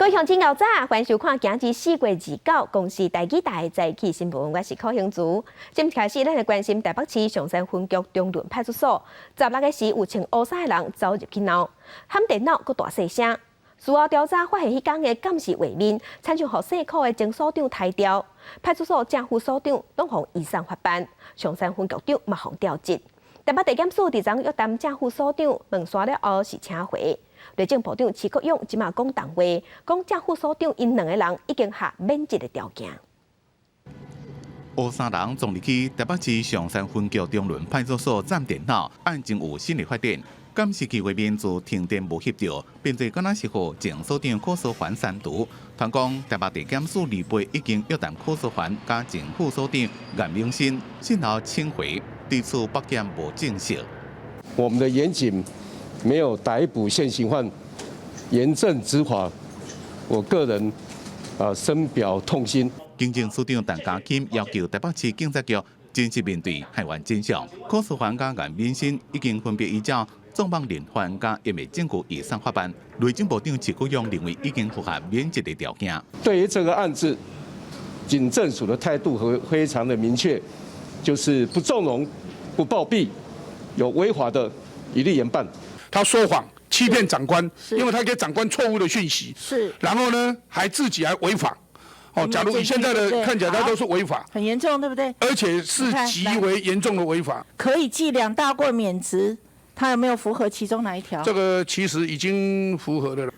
位鄉親𠢕早，歡迎收看今日4月29公視台語台早起新聞，我是柯興竹。今開始，咱來關心台北市松山分局中崙派出所，16個時有穿烏衫的人走入去鬧，喊電腦閣大細聲。事後調查發現，彼工的監視畫面，親像予姓柯的前所長刣掉。派出所正副所長攏予移送法辦，松山分局長嘛予調職。台北地檢署佇昨約談正副所長，問煞了後是請回。內政部長徐國勇這馬講重話，講正副所長𪜶兩个人已經合免職的條件。烏衫人衝入去台北市松山分局中崙派出所佔電腦，案情有新的發展。監視器畫面自停電無翕著，變做敢若是予前所長柯書凡刪除。傳講台北地檢署2八已經約談柯書凡佮前副所長顏銘新，訊後請回，對此北檢無證實。我們的員警沒有逮捕現行犯，嚴正執法，我個人啊深表痛心。警政署長陳家欽要求台北市警察局真實面對還原真相。柯書凡佮顏銘新已經分別依照縱網連環佮湮滅證據移送法辦。內政部長徐國勇認為已經符合免職的條件。對於這個案子，警政署的態度和非常的明確，就是不縱容、不包庇，有違法的，一律嚴辦。他說謊、欺騙長官，因為他給長官錯誤的訊息，然後呢，還自己還違法。哦，假如以現在的看起來，他都是違法，很嚴重，對不對？而且是極為嚴重的違法。可以記兩大過免職，他有沒有符合其中哪一條？這個其實已經符合的了。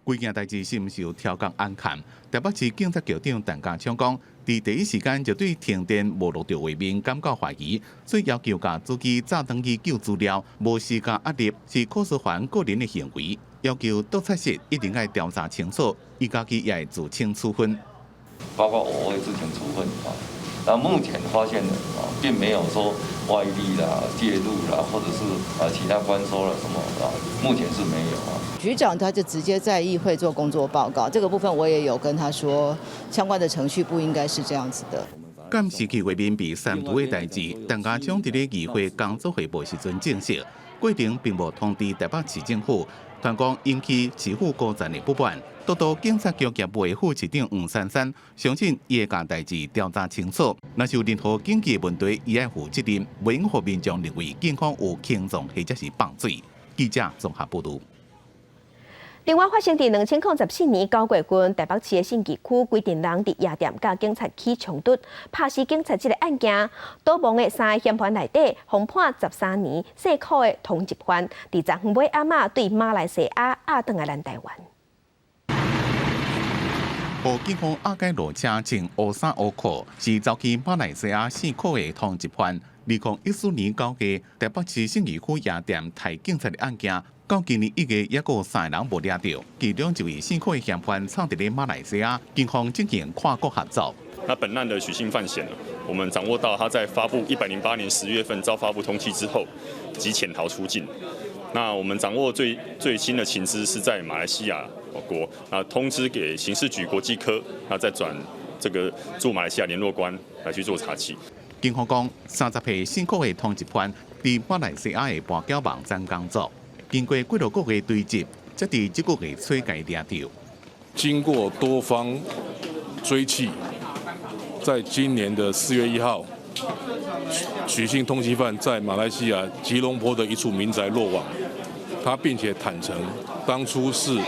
規件代誌是毋是有調工案件？台北市警察局長陳家昌講，佇第一時間就對停電無錄著畫面感覺懷疑，所以要求共主機載轉去救資料，無施加壓力，是柯書凡個人的行為。要求督察室一定愛調查清楚，伊家己也會自請處分。包括我會自請處分啊。那目前發現的啊，並沒有說外力啦、介入啦，或者是啊其他關說了什麼啊，目前是沒有啊。局長他就直接在議會做工作報告，這個部分我也有跟他說，相關的程序不應該是這樣子的。監視器畫面被刪除的代誌，陳家昌佇咧議會工作匯報時陣證實，過程並無通知台北市政府，傳講引起市府高層的不滿。督導警察局業務的副市長黃珊珊相信，伊會共代誌調查清楚。若是有任何經濟問題，伊愛負責任，袂用予民眾認為警方有輕縱或者是放水。記者綜合報導。另外，發生佇2014年9月份，台北市的信義區規陣人佇夜店佮警察起衝突，拍死警察這个案件，倒亡的三个嫌犯內底，予判13年，姓柯的通緝犯，佇昨昏尾暗仔對馬來西亞押轉來咱台灣。予警方押解落車穿烏衫烏褲，是走去馬來西亞姓柯的通緝犯。2014年9月，台北市信義區夜店刣警察的案件，到今年1月，猶閣有三个人無掠著，其中一位姓柯的嫌犯藏佇咧馬來西亞，警方進行跨國合作。那本案的許姓犯嫌，我們掌握到他在發布108年10月份遭發布通緝之後，即潛逃出境。那我們掌握最最新的情資是在馬來西亞國，啊通知給刑事局國際科，那再轉這個駐馬來西亞聯絡官來去做查緝。警方講，30歲姓柯的通緝犯佇馬來西亞的跋筊網站工作，經過幾落個月追緝，才佇這個月初共掠著。經過多方追緝，在今年的4月1號，許姓通緝犯在馬來西亞吉隆坡的一處民宅落網。他並且坦承，當初是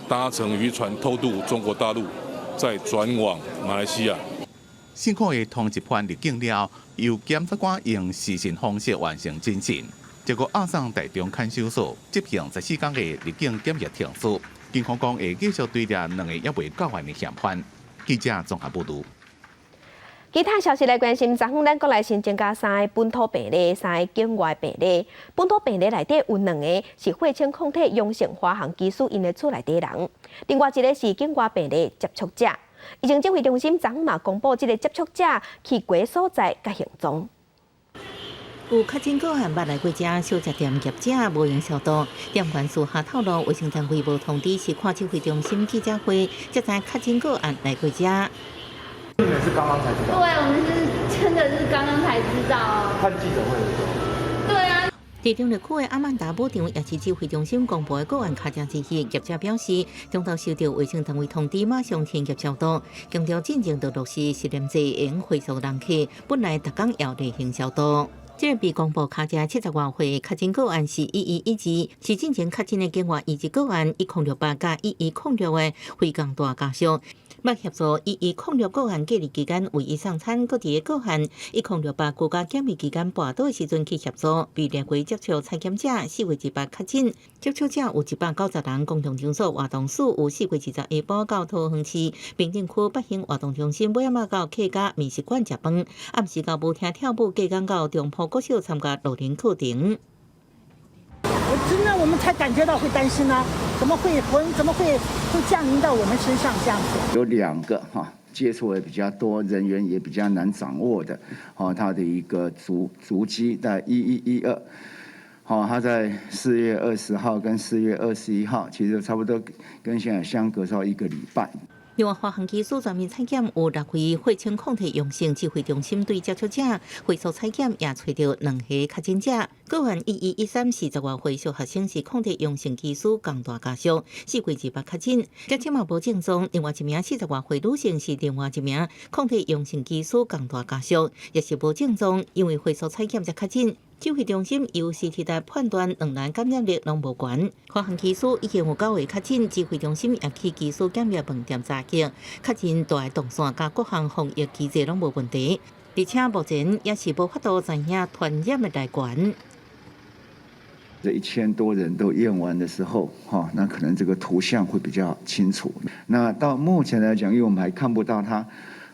搭乘漁船偷渡中國大陸，再轉往馬來西亞。姓柯的通緝犯入境了，由檢察官用視訊方式完成偵訊，結果押送台中看守所執行14天的入境檢疫程序。警方講會繼續追掠兩个猶未到案的嫌犯。記者綜合報導。其他消息來關心，昨昏咱國內新增加三个本土病例，三个境外病例。本土病例內底有兩个是血清抗體陽性華航機師𪜶的厝內底人，另外一个是境外病例接觸者。疫情指揮中心昨昏嘛公布這个接觸者去過所在佮行蹤。有確診個案捌來過遮小食店業者無閒消毒，店員私下透露，衛生單位無通知是看指揮中心記者會，才知確診個案來過遮。你們是剛剛才知道？對，我們是真的是剛剛才知道。看記者會的時候。對啊。佇中壢區的阿曼達舞場也是指揮中心公布的個案確診之一。業者表示，中晝收到衛生單位通知，馬上停業消毒，強調進前就落實實聯制會恢復人客，本來逐工要例行消毒。這個被公布確診70外歲確診個案是1112，是進前確診的境外移入個案1068佮1106的非共大家屬。捌協助1106個案隔離期間為伊送餐，閣佇個個案1068居家檢疫期間跋倒的時陣去協助，被列為接觸採檢者，4月28確診，接觸者有190人，公共場所活動史有4月20下晡到桃園市平鎮區八興活動中心，尾仔到客家麵食館食飯，暗時到舞廳跳舞，隔工到中埔國小參加露營課程。我真的，我們才感覺到會擔心呢，怎麼會魂？怎麼會降臨到我們身上這樣子？有兩個哈接觸也比較多，人員也比較難掌握的，哈，他的一個足跡在1112，好，他在4月20號跟4月21號，其實差不多跟現在相隔到一個禮拜。另外，華航機師全面採檢有六位血清抗體陽性，指揮中心對接觸者快速採檢也揣著兩個確診者。個案111340外歲小學生是抗體陽性機師共大家屬，4月28確診，這這嘛無症狀。另外一名40外歲女性是另外一名抗體陽性機師共大家屬，也是無症狀，因為快速採檢才確診。指揮中心由 CT 來判斷兩人感染力攏無懸。華航機師已經有九位確診，指揮中心也去機師檢疫飯店查檢，確認大動線佮各項防疫機制攏無問題，而且目前也是無法度知影傳染的來源。這1000多人都驗完的時候，哈，那可能這個圖像會比較清楚。那到目前來講，因為我們還看不到他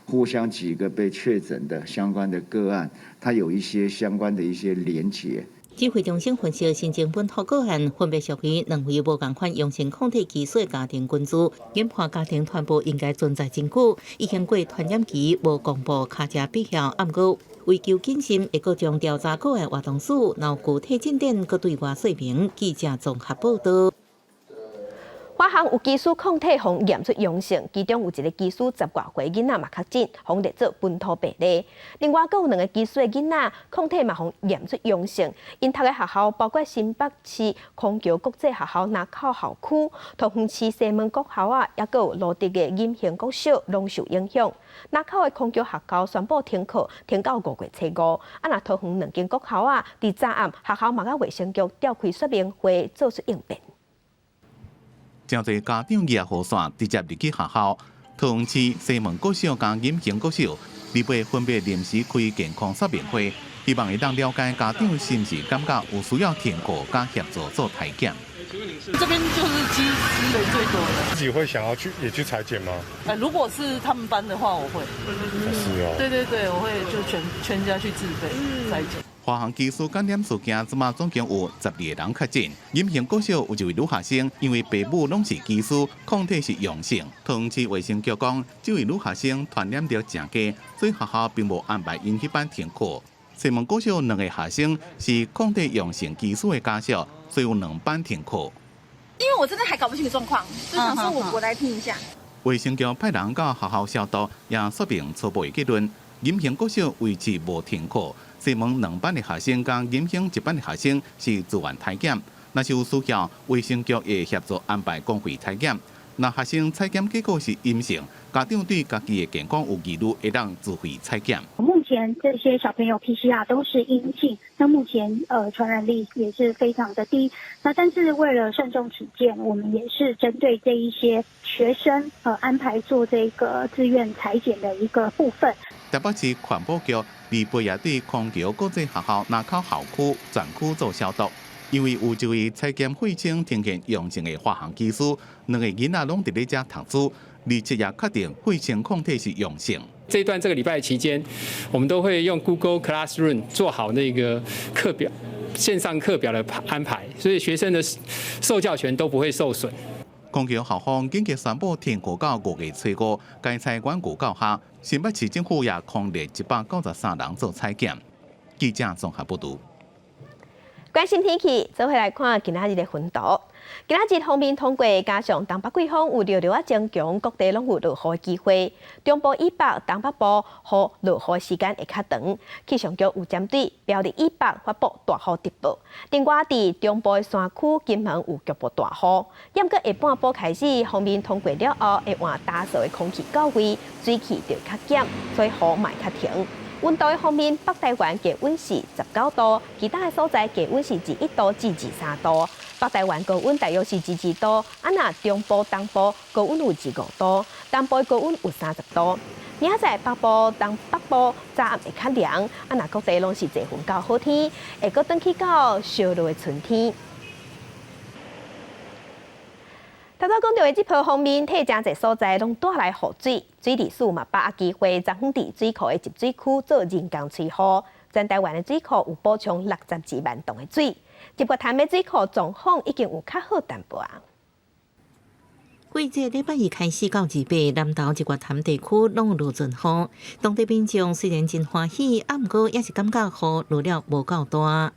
互相幾個被確診的相關的個案，它有一些相關的一些連結。指揮中心分析新增本土個案，分別屬於兩位無仝款陽性抗體基數的家庭群組，研判家庭傳播應該存在真久，已經過傳染期，無公布跤跡必要，毋過為求謹慎，會閣將調查個案活動史，然後具體進展閣對外說明。記者綜合報道。華航有機師抗體予驗出陽性，其中有一個機師10外歲囡仔嘛確診，予列做本土病例。另外，閣有兩個機師的囡仔抗體嘛予驗出陽性，𪜶讀的學校包括新北市虹橋國際學校林口校區、桃園市西門國校啊，抑閣有蘆竹的錦興國小，攏受影響。林口的虹橋學校宣布停課，停到5月初5。啊，若桃園兩間國校啊，佇昨暗學校嘛佮衛生局召開說明會，做出應變。誠濟家長舉雨傘直接入去學校，桃園市西門國小佮錦興國小，禮拜分別臨時開健康說明會，希望會當了解家長是毋是感覺有需要停課佮協助做篩檢。這邊就是機師人最多的。自己會想要去也去採檢嗎？哎，如果是他們班的話，我會。是哦。對對對，我會就全家去自費採檢。華航機師感染事件，這馬總共有12個人確診。錦興國小有一位女學生，因為爸母攏是機師，抗體是陽性。桃園市衛生局講，這位女學生傳染力誠低，所以學校並無安排𪜶彼班停課。西門國小兩個學生是抗體陽性機師的家屬，所以有兩班停課。因為我真的還搞不清楚狀況，就想說我來聽一下。衛生局派人到學校消毒，也說明初步的結論。錦興國小維持無停課。西門兩班的學生佮錦興一班的學生是自願篩檢，若是有需要，衛生局會協助安排公費篩檢。若學生採檢結果是陰性，家長對家己的健康有疑慮，會當自費採檢。目前這些小朋友 PCR 都是陰性，那目前傳染力也是非常的低。那但是為了慎重起見，我們也是針對這一些學生安排做這個自願採檢的一個部分。台北市環保局禮拜也對虹橋國際學校林口校區全區做消毒，因為有一位採檢血清呈現陽性的華航機師，兩个囡仔攏佇咧遮讀書，而且也確定血清抗體是陽性。這段這個禮拜期間，我們都會用 Google Classroom 做好那個課表，線上課表的安排，所以學生的受教權都不會受損。虹橋校方緊急宣布停課到5月初5，該採管五教學，新北市政府也匡列193人做採檢。記者綜合報導。關心天氣，做伙來看今仔日的雲圖。今仔日鋒面通過，加上東北季風有略略仔增強，各地攏有落雨的機會。中部以北、東北部予落雨時間會較長。氣象局有針對苗栗以北發布大雨特報。另外，佇中部的山區、金門有局部大雨。毋過下半晡開始，鋒面通過了後，會換乾燥的空氣到位，水汽就較減，所以雨嘛會較停。溫度的方面，北台灣低溫是19度，其他的所在低溫是21度至23度。北台灣高溫大約是22度，啊若中部、東部高溫有25度，東部高溫有30度。明仔載北部、東北部早暗會較涼，啊若各地攏是濟雲到好天，會閣轉去到燒熱的春天。頭拄講著的這波鋒面，替誠濟所在攏帶來雨水，水利署嘛把握機會，昨昏佇水庫的集水區做人工催雨。全台灣的水庫有補充62萬噸的水，日月潭的水庫狀況已經有較好淡薄仔。季節禮拜二開始到28，南投日月潭地區攏落陣雨，當地民眾雖然真歡喜，啊，毋過也是感覺雨落了無夠大。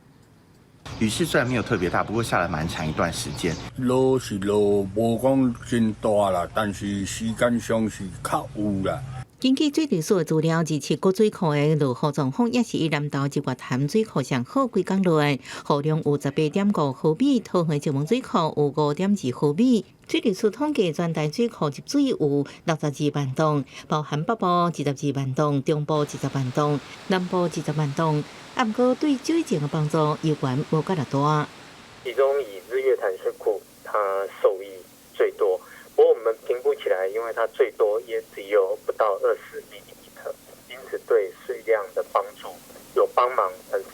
雨勢雖然沒有特別大，不過下了蠻長一段時間。落是落，無講真大啦，但是時間上是較有啦。根據水利署的資料，27個水庫的落雨狀況也是以南投日月潭水庫上好。規工落來，雨量有18.5毫米，桃園石門水庫有5.2毫米。水利署統計，全台水庫入水有62萬噸，包含北部22萬噸、中部20萬噸、南部20萬噸。啊，毋過對水情的幫助猶原無遮爾大。其中以日月潭水庫，它受益最多。不過我們評估起來，因為它最多也只有不到20 mm，因此對水量的幫助有幫忙，但是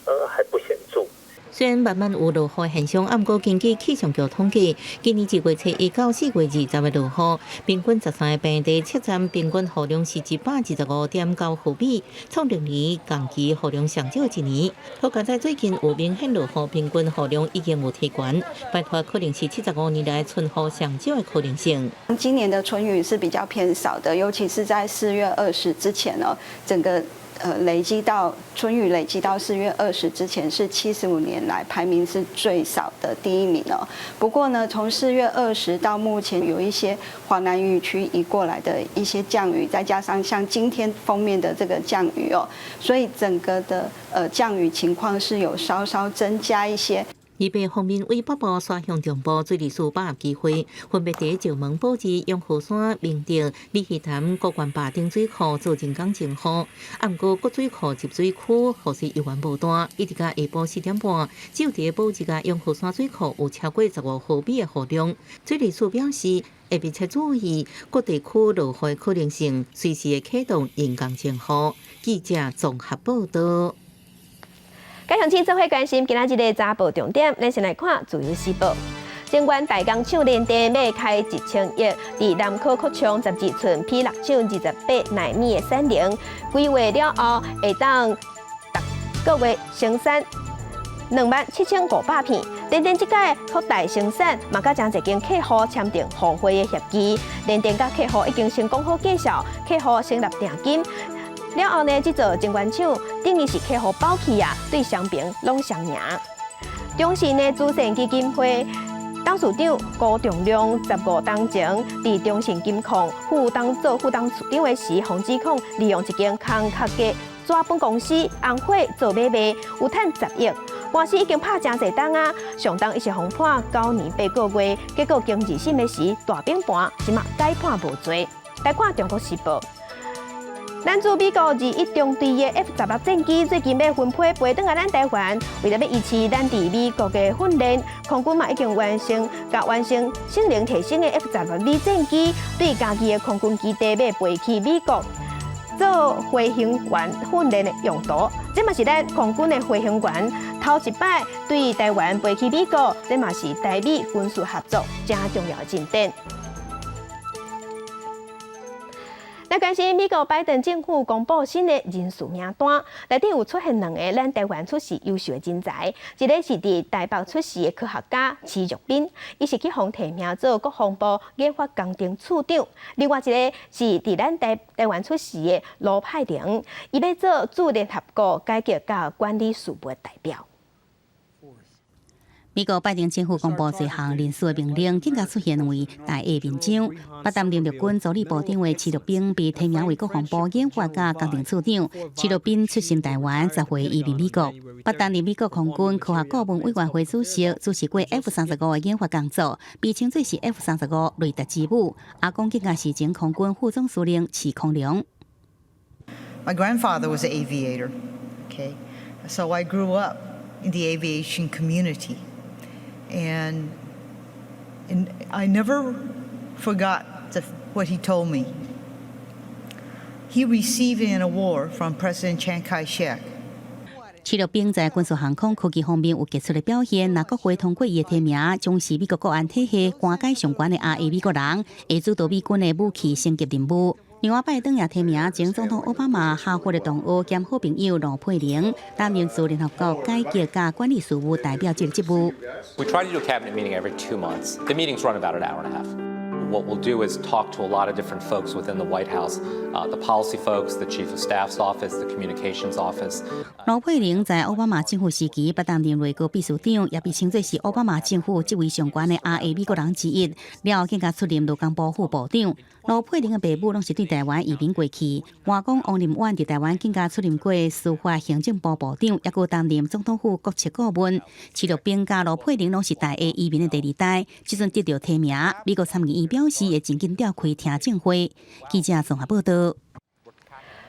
還不顯著。雖然慢慢有落雨現象，啊，毋過根據氣象局統計，今年2月初1到4月20的落雨，平均13個平地測站平均雨量是125.9毫米，創歷年同期雨量上少的一年。好佳哉最近有明顯落雨，平均雨量已經有提懸，排除可能是75年來春雨上少的可能性。今年的春雨是比較偏少的，尤其是在4月20之前哦，整個。累積到春雨累積到四月二十之前是75年來排名是最少的第一名哦。不過呢，從四月二十到目前有一些華南雨區移過來的一些降雨，再加上像今天鋒面的這個降雨哦，所以整個的降雨情況是有稍稍增加一些。預備鋒面為北部徙向中部，水利署把握機會，分別佇石門、寶二、養和山、明德、鯉魚潭、高關壩等水庫做人工增雨。啊，毋過各水庫集水區雨勢猶原無大，一直到下晡4點半，只有佇寶二佮養和山水庫有超過15毫米的雨量。水利署表示，會密切注意各地區落雨的可能性，隨時會啟動人工增雨。記者綜合報道。繼續請做伙關心今仔日的早報重點，咱先來看《自由時報》。晶圓代工廠聯電欲開1000億，佇南科擴充12寸 P 六廠28奈米的產能，規劃了後會當逐個月生產27,500片。聯電這擺擴大生產，嘛佮誠濟間客戶簽訂互惠的協議。聯電佮客戶已經先講好價數，客戶先納定金。了後呢，這座晶圓廠等於是客戶保起啊，對雙邊攏雙贏。中信的慈善基金會董事長辜仲諒15冬前，佇中信金控副董做副董事長的時，予指控利用一間空殼的紙本公司紅火做買賣，有趁10億。官司已經拍誠濟冬啊，上冬伊是予判9年8個月，結果經二審的時大反盤，這馬改判無罪。來看《中國時報》。咱駐美國21中隊的 F 十六戰機最近欲分批飛轉來咱台灣，為著欲維持咱佇美國的訓練，空軍嘛已經完成佮完成性能提升的 F 十六 V 戰機，對家己的空軍基地欲飛去美國做飛行員訓練的用途。這嘛是咱空軍的飛行員頭一擺對台灣飛去美國，這嘛是台美軍事合作誠重要的進展。來關心美國拜登政府公布新的人事名單，內底有出現兩个咱台灣出世優秀的人才，一个是佇台北出世的科學家徐玉斌，伊是去予提名做國防部研發工程處長；另外一个是佇咱台台灣出世的盧派玲，伊欲做駐聯合國改革佮管理事務的代表。美國拜登政府公布這項臨時的命令，更加出現為大下面章。捌擔任陸軍助理部長的徐玉冰被提名為國防部研發佮工程處長。徐玉冰出生台灣，10歲移民美國。捌擔任美國空軍科學顧問委員會主席，主持過 F-35的研發工作，被稱作是 F-35雷達之母。阿公更加是前空軍副總司令徐康龍。 My grandfather was an aviator, okay, so I grew up in the aviation community. And I never forgot what he told me. He received an award from President Chiang Kai-shek. 徐玉冰在軍事航空科技方面有傑出的表現，若國會通過伊的提名，將是美國國安體系官階上懸的亞裔美國人，會主導美軍的武器升級任務。另外，拜登也提名前總統奧巴馬哈佛的同學兼好朋友盧佩玲擔任駐聯合國改革佮管理事務代表這個職務。 We try to do a cabinet meeting every 2 months. The meetings run about an hour and a half. What we'll do is talk to a lot of different folks within the White House, the policy folks, the Chief of Staff's office, the communications office. 盧佩玲在奧巴馬政府時期，捌擔任內閣秘書長，也被稱作是奧巴馬政府職位上懸的亞裔美國人之一。了後更加出任陸工部副部長。盧佩玲的爸母攏是對台灣移民過去。外公王林遠佇台灣更加出任過司法行政部部長，也閣擔任總統府國策顧問。徐玉冰佮盧佩玲攏是台裔移民的第二代，這陣得著提名，美國參議院表示會真緊召開聽證會。記者綜合報道。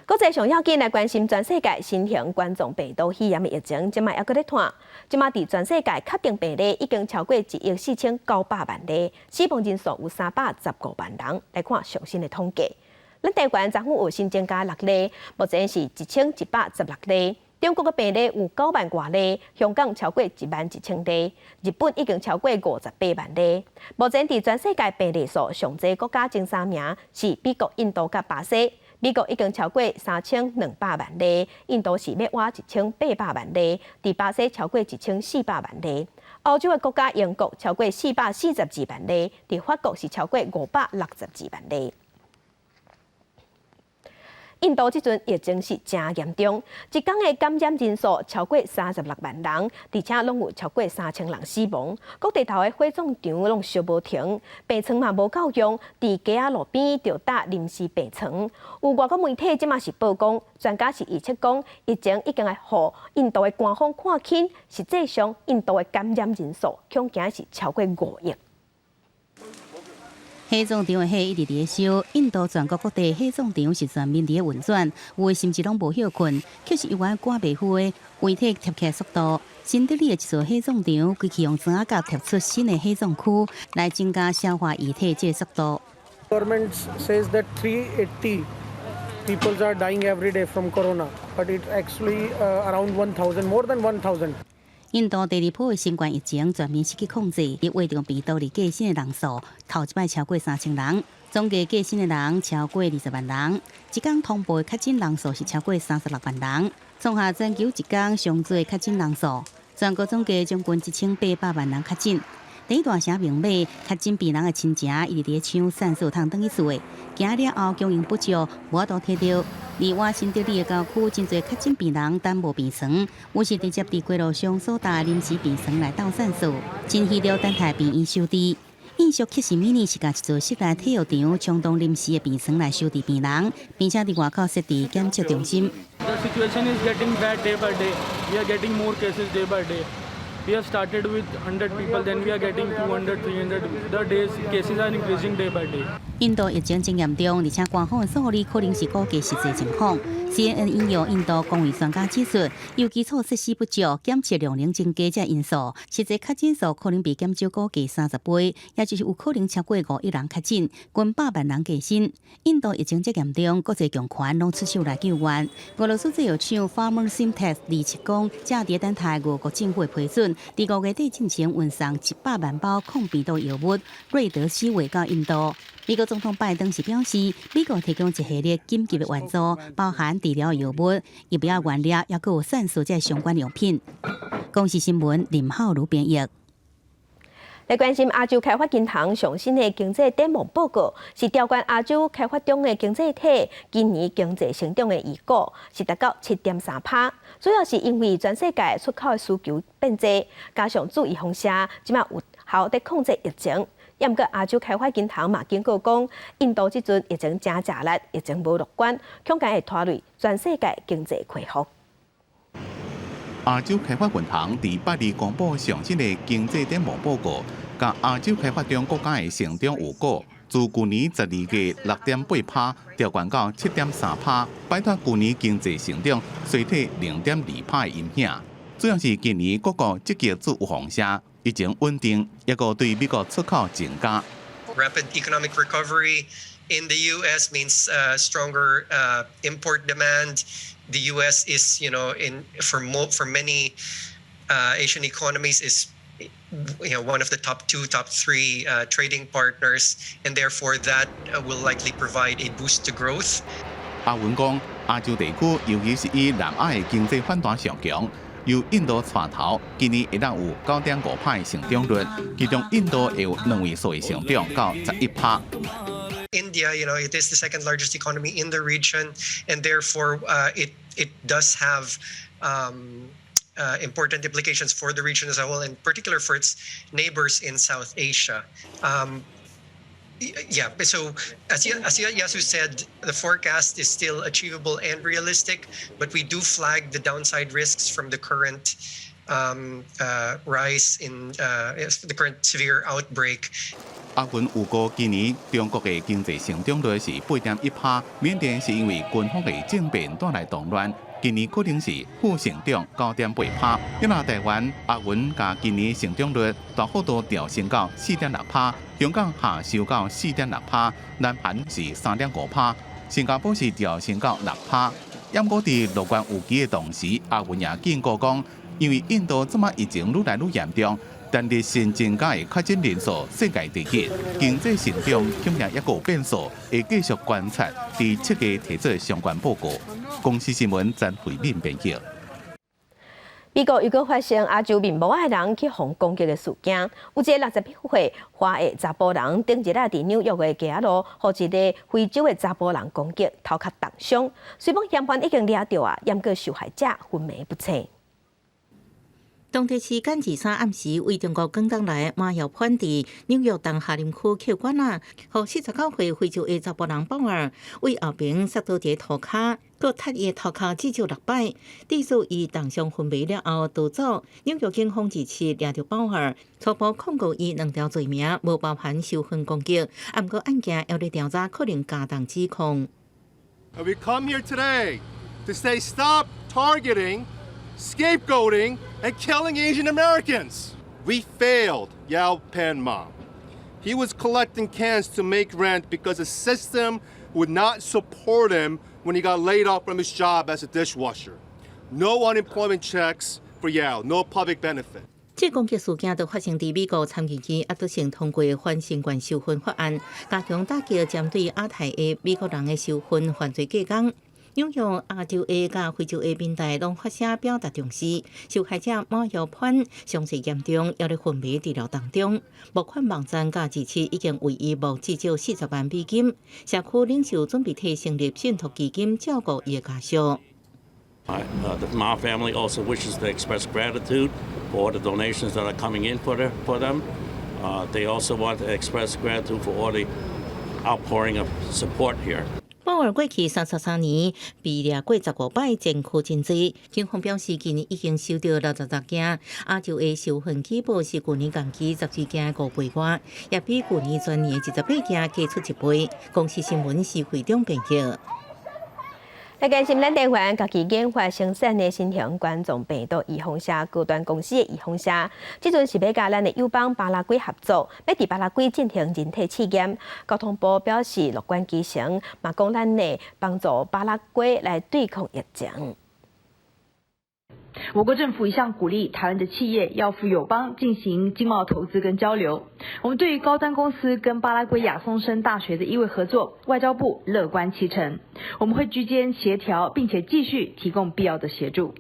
國際上要緊來關心全世界新型冠狀病毒肺炎的疫情，這擺猶閣咧湠。這擺佇全世界確定病例已經超過1億4900萬例，死亡人數有315萬人。來看上新的統計，咱台灣昨昏有新增加六例，目前是1116例。中國的病例有9萬外例，香港超過1萬1000例，日本已經超過58萬例。目前佇全世界病例數上濟國家前三名是美國、印度佮巴西。美國已經超過3200萬例，印度是欲倚1800萬例，佇巴西超過1400萬例。歐洲的國家英國超過442萬例，佇法國是超過562萬例。印度這陣疫情是誠嚴重，一工的感染人數超過36萬人，而且攏有超過3000人死亡。各地頭的火葬場攏燒無停，病床嘛無夠用，佇街仔路邊就搭臨時病床。有外國媒體這馬是報講，專家是預測講，疫情已經來予印度的官方看輕，實際上印度的感染人數恐驚是超過5億。火葬場的火一直佇咧燒，印度全國各地火葬場是全面佇咧運轉，有的甚至攏無歇睏，卻是猶原趕袂赴的遺體疊起來速度。新德里的一座火葬場，規氣用磚仔疊出新的火葬區，來增加消化遺體這個速度。 Government says that 380 people are dying every day from corona, but it's actually around 1,000, more than 1,000. 印度第二波的新冠疫情全面失去控制，患著病毒的過身的人數，頭一擺超過3000人，總計過身的人超過20萬人。一工通報的確診人數是超過36萬人，創下全球一工上濟確診人數。全國總計將近1800萬人確診。佇大城孟買，確診病人的親情一直佇咧搶散數通轉去厝的，驚了後供應不足，無法度提著。另外，新德里的郊區真濟確診病人等無病床，有時直接佇街路上所搭臨時病床來鬥散數，真虛著等待病院收治。印度克什米爾是共一座室內體育場充當臨時的病床來收治病人，並且佇外口設置檢測中心。 The situation is getting bad day by day. We are getting more cases day by day. We have started with 100 people, then we are getting 200, 300. The days cases are increasing day by day. 印度疫情真嚴重，而且官方的數字可能是估計實際情況。CNN 引用印度公衛專家指出，由基礎設施不足、檢測量能增加這因素，實際確診數可能比減少估計30倍，也就是有可能超過5億人確診，近百萬人過身。印度疫情這嚴重，國際強權攏出手來救援。俄羅斯製藥廠 Pharmsynthez 27講，正佇等待俄國政府的批准，佇5月底進前運送100萬包抗病毒藥物瑞德西韋到印度。美國總統拜登是表示，美國提供一系列緊急的援助，包含治療藥物、疫苗原料，抑閣有散數這相關用品。公視新聞林浩如編譯。來關心亞洲開發銀行上新的經濟展望報告，是調懸亞洲開發中的經濟體今年經濟成長的預估，是達到7.3趴。主要是因為全世界出口的需求變濟，加上注預防射，這馬有效的控制疫情。毋過亞洲開發銀行嘛警告講，印度這陣疫情誠食力，疫情無樂觀，恐驚會拖累全世界經濟恢復。亞洲開發銀行佇拜二公布上新的經濟展望報告，共亞洲開發中國家的成長預估，自舊年12月6.8趴調懸到7.3趴，擺脫舊年經濟成長衰退0.2趴的陰影。主要是今年各國積極做預防射，疫情穩定，抑閣對美國出口增加。 Rapid economic recovery in the U.S. means stronger import demand. The U.S. is, in for mo for many Asian economies is, one of the top two, top three trading partners, and therefore that will likely provide a boost to growth. 阿文講，亞洲地區尤其是以南亞的經濟反彈上強，由印度帶頭，今年會當有9.5趴的成長率，其中印度會有兩位數的成長到11趴。 India, it is the second largest economy in the region, and therefore it does have important implications for the region as a whole, in particular for its neighbors in South Asia. Yeah, so as Yasu said, the forecast is still achievable and realistic, but we do flag the downside risks from the current rise in the current severe outbreak. 阿文預估今年中國的經濟成長率是8.1趴，緬甸是因為軍方的政變帶來動亂，今年可能是負成長9.8趴。若台灣阿文共今年成長率大幅度調升到4.6趴，香港下修到4.6趴，南韓是3.5趴，新加坡是調升到6趴。毋過佇樂觀預期的同時，阿文也警告講，因為印度這馬疫情愈來愈嚴重。單日新增加的確診人數世界第一，經濟成長恐驚抑閣有變數，會繼續觀察，佇7月提出相關報告。公視新聞曾慧敏編輯。美國又閣發生亞洲面毛仔的人去予攻擊的事件，有一个68歲華裔查埔人，頂日仔佇紐約的街仔路，予一个非洲的查埔人攻擊，頭殼重傷。雖罔嫌犯已經掠著啊，毋過受害者昏迷不醒。當地時間二三暗時，對中國廣東來馬耀潘佇紐約東哈林區抾管仔，予49歲非洲裔查埔人鮑爾對後爿殺倒佇塗跤，閣踢伊頭殼至少六擺，致使伊重傷昏迷了後逃走。紐約警方二七掠著鮑爾，初步控告伊兩條罪名，無包含仇恨攻擊。毋過案件猶咧調查，可能加重指控。 We come here today to say stop targeting, scapegoating, and killing Asian Americans. We failed Yao Pan Ma. He was collecting cans to make rent because the system would not support him when he got laid off from his job as a dishwasher. No unemployment checks for Yao, no public benefit. 這攻擊事件就發生佇美國參議院壓倒性通過反新冠仇恨法案，加強打擊針對亞太裔美國人的仇恨犯罪計劃。紐約亞洲裔佮非洲裔民代攏發聲表達重視，受害者馬耀潘傷勢嚴重，猶咧昏迷治療當中。募款網站佮支持已經為伊募至少40萬美金。社區領袖準備提成立信託基金照顧伊的家屬。 The Ma family also wishes to express gratitude for all the donations that are coming in for them. They also want to express gratitude for all the outpouring of support here. 鮑爾過去33年被掠過15擺，前科真濟。警方表示，今年已經收到66件亞洲裔仇恨舉報，是舊年同期14件的5倍外，也比舊年全年28件加出一倍。公視新聞施會長編譯。來關心咱台灣家己研發生產的新型冠狀病毒預防射高端公司的預防射，這陣是欲佮咱的友邦巴拉圭合作，欲佇巴拉圭進行人體試驗。交通部表示樂觀其成，嘛講咱會幫助巴拉圭來對抗疫情。我國政府一向鼓勵台灣的企業要赴友邦進行經貿投資跟交流。我們對於高端公司跟巴拉圭亞松森大學的醫衛合作，外交部樂觀其成。我們會居間協調，並且繼續提供必要的協助。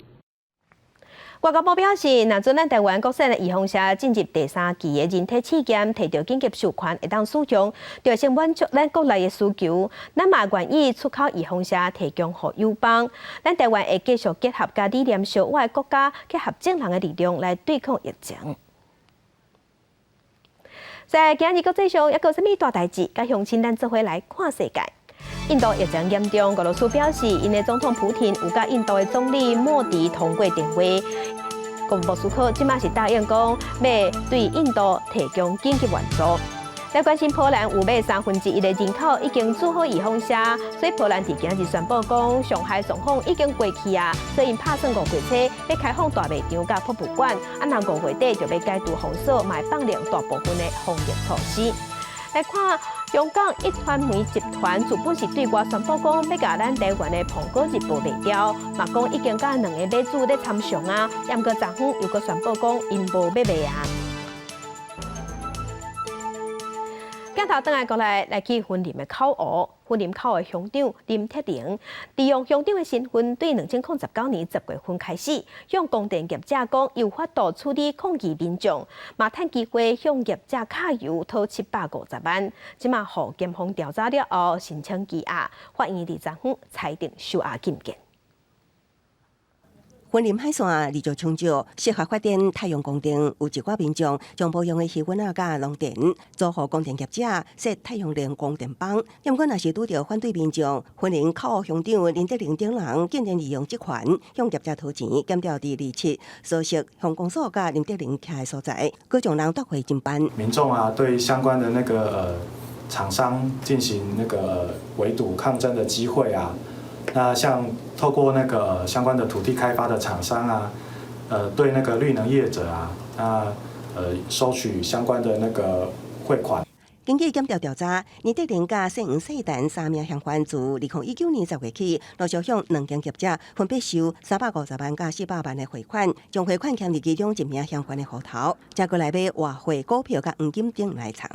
外交部表示，若準咱台灣國產的預防射進入第三期的人體試驗，提著緊急授權會當使用，就先滿足咱國內的需求。咱嘛願意出口預防射提供予友邦。咱台灣會繼續結合佮理念相倚的國家，結合眾人的力量來對抗疫情。在今日國際上，猶閣有啥物大代誌？佮鄉親咱做伙來看世界。印度疫情嚴重，俄羅斯表示，𪜶的總統普廷有佮印度的總理莫迪通過電話。講莫斯科這馬是答應講，欲對印度提供緊急援助。來關心波蘭有欲1/3的人口已經注好預防射，所以波蘭佇今日宣布講，上海狀況已經過去啊，所以𪜶拍算5月初欲開放大賣場佮博物館，啊，若5月底就欲解除封鎖，嘛會放寬大部分的防疫措施。來看香港壹傳媒集團，原本是對外宣布講欲共咱台灣的《蘋果日報》賣掉，嘛講已經佮兩个買主咧參詳啊，毋過昨昏又閣宣布講𪜶無欲賣啊。鏡頭轉來過來，來去雲林的口湖，雲林口湖鄉長林鐵玲，利用鄉長的身份，對2019年10月份開始，向光電業者講有法度處理抗議民眾，嘛趁機會向業者揩油討750萬，這馬予檢方調查了後，申請羈押，法院佇昨昏裁定收押禁見。雲林海線二十衝石適合發電太陽光電，有一寡民眾將無用的魚塭仔佮農田租予光電業者設太陽能光電板。毋過，若是拄著反對民眾，雲林口湖鄉長林德玲等人竟然利用職權向業者討錢，檢調佇27搜索鄉公所佮林德玲徛的所在，閣將人帶回偵辦。民眾啊，對相關的那個廠商進行那個圍堵抗爭的機會啊。那像透過那個相關的土地開發的廠商啊，對那個綠能業者啊，那收取相關的那個匯款。根據檢調調查，林德玲佮姓黃姓陳三名嫌犯自2019年10月起，陸續向兩間業者分別收350萬佮400萬的匯款，將匯款嵌入其中一名嫌犯的戶頭，再閣來買外匯股票佮黃金等來藏。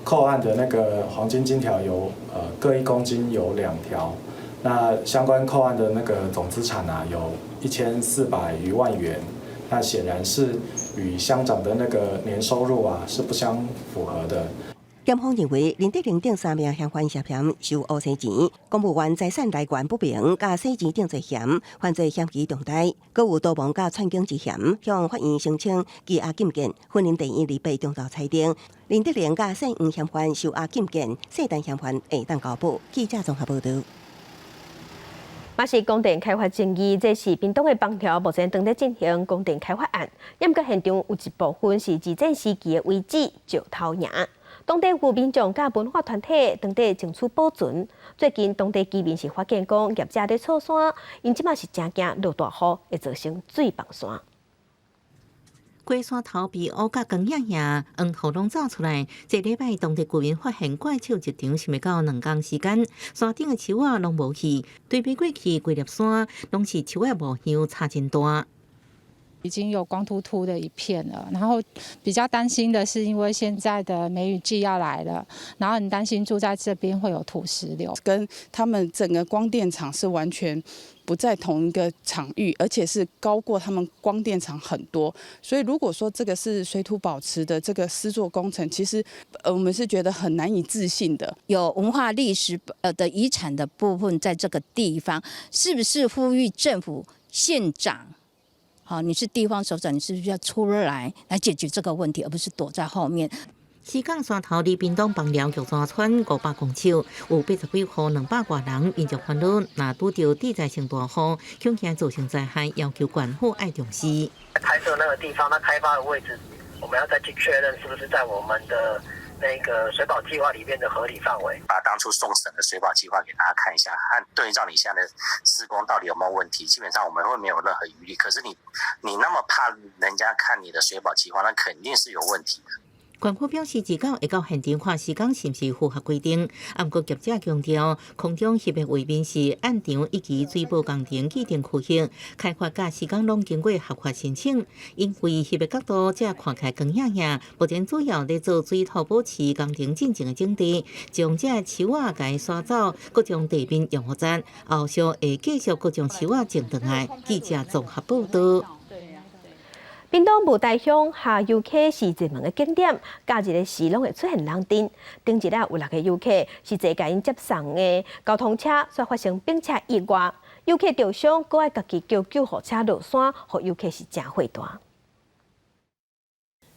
扣案的那個黃金金條有各1公斤有2條。那相關扣案的那個總資產啊，有1400餘萬元，那顯然是與鄉長的那個年收入啊是不相符合的。檢方認為林德玲等三名嫌犯涉嫌收烏生錢，公務員財產來源不明，佮洗錢等罪嫌，犯罪嫌疑重大，閣有逃亡佮竄警之嫌，向法院申請羈押禁見。雲林地院28中晝裁定，林德玲佮姓黃嫌犯收押禁見，姓陳嫌犯會當交保。記者綜合報導。嘛是光電開發爭議，這是屏東的枋寮目前正咧進行光電開發案，毋過現場有一部分是二戰時期的遺址石頭營，當地有民眾佮文化團體當地爭取保存。最近當地居民是發現講業者咧錯山，𪜶這馬是誠驚落大雨會造成水崩山。規山頭被烏甲光影影，黃土攏走出來。這禮拜當地居民發現怪獸入場，想袂到2工時間，山頂的樹仔攏無去，對比過去規粒山攏是樹仔模樣差真大。已經有光禿禿的一片了，然後比較擔心的是，因為現在的梅雨季要來了，然後很擔心住在這邊會有土石流。跟他們整個光電廠是完全不在同一個場域，而且是高過他們光電廠很多，所以如果說這個是水土保持的這個施作工程，其實我們是覺得很難以置信的。有文化歷史的遺產的部分，在這個地方，是不是呼籲政府縣長？好，你是地方首長，你是不是要出來來解決這個問題，而不是躲在後面？西港山頭離屏東枋寮玉山村500公尺，有80幾戶200外人，民眾煩惱，若拄著地災性大雨，恐驚造成災害，要求縣府愛重視。拍攝那個地方，它開發的位置，我們要再去確認是不是在我們的那個水保計劃裡面的合理範圍。把當初送審的水保計劃給大家看一下，看對照你現在的施工到底有沒有問題。基本上我們會沒有任何疑慮。可是你那麼怕人家看你的水保計劃，那肯定是有問題的。縣府表示，自九會到現場看施工是毋是符合規定。毋過業者強調，空中翕的畫面是按場以及水保工程既定區域開發，佮施工攏經過合法申請。因為翕的角度才看起來光影影，目前主要咧做水土保持工程進前的整地，將這樹仔共刷走，閣將地面養護層，後續會繼續閣將樹仔種轉來。記者綜合報導。屏東霧台鄉下游溪是熱門的景點，假日的時攏會出現人陣。頂一日有六个遊客是坐共𪜶接送的交通車，煞發生反車意外，遊客著傷，閣愛家己叫救護車落山，予遊客是誠火大。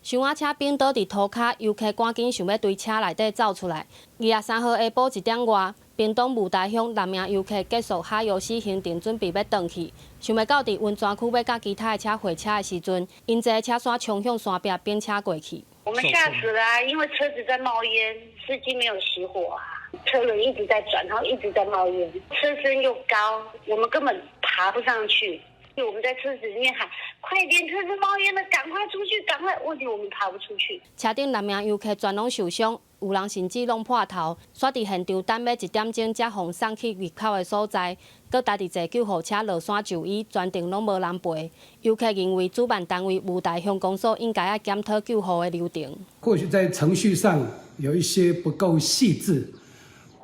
小仔車反倒佇塗跤，遊客趕緊想欲對車內底走出來。23號下晡1點外，屏東霧台鄉六名遊客結束哈尤溪行程，準備欲轉去，想袂到佇溫泉區欲佮其他的車會車的時陣，𪜶坐的車煞衝向山壁反車過去。我們嚇死了啊！因為車子在冒煙，司機沒有熄火啊，車輪一直在轉，然後一直在冒煙，車身又高，我們根本爬不上去。我們在車子裡面喊：快點，車子冒煙了，趕快出去，趕快！問題我們爬不出去。車頂六名遊客全攏受傷，有人甚至弄破頭，煞佇現場等欲一點鐘才予送去入口的所在，閣代佇坐救護車落山就醫，全程攏無人陪。遊客認為主辦單位霧台鄉公所應該愛檢討救護的流程。或許在程序上有一些不夠細緻、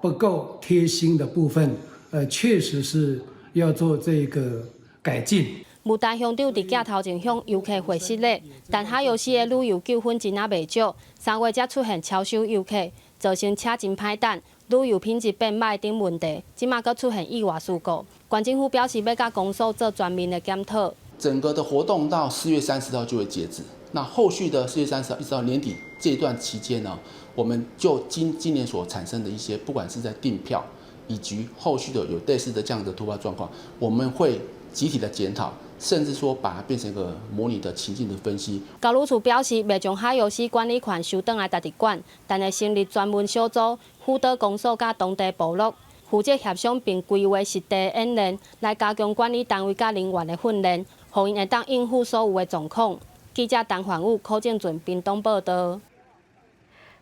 不夠貼心的部分，確實是要做這個改進。霧台鄉長佇鏡頭前向遊客會失禮，但哈尤溪的旅遊糾紛真仔袂少，3月才出現超收遊客，造成車真歹等，旅遊品質變歹等問題，這馬閣出現意外事故。縣政府表示欲佮公所做全面的檢討。整個的活動到4月30號就會截止，那後續的4月30號一直到年底這段期間呢，我們就今年所產生的一些，不管是在訂票以及後續的有類似的這樣的突發狀況，我們會集體的檢討，甚至說把它變成一個模擬的情境的分析。交旅處表示，袂將哈尤溪管理權收轉來家己管，但會成立專門小組，輔導公所佮當地部落，負責協商並規劃實地演練，來加強管理單位佮人員的訓練，予𪜶會當應付所有的狀況。記者陳焕武、柯正俊屏東報導。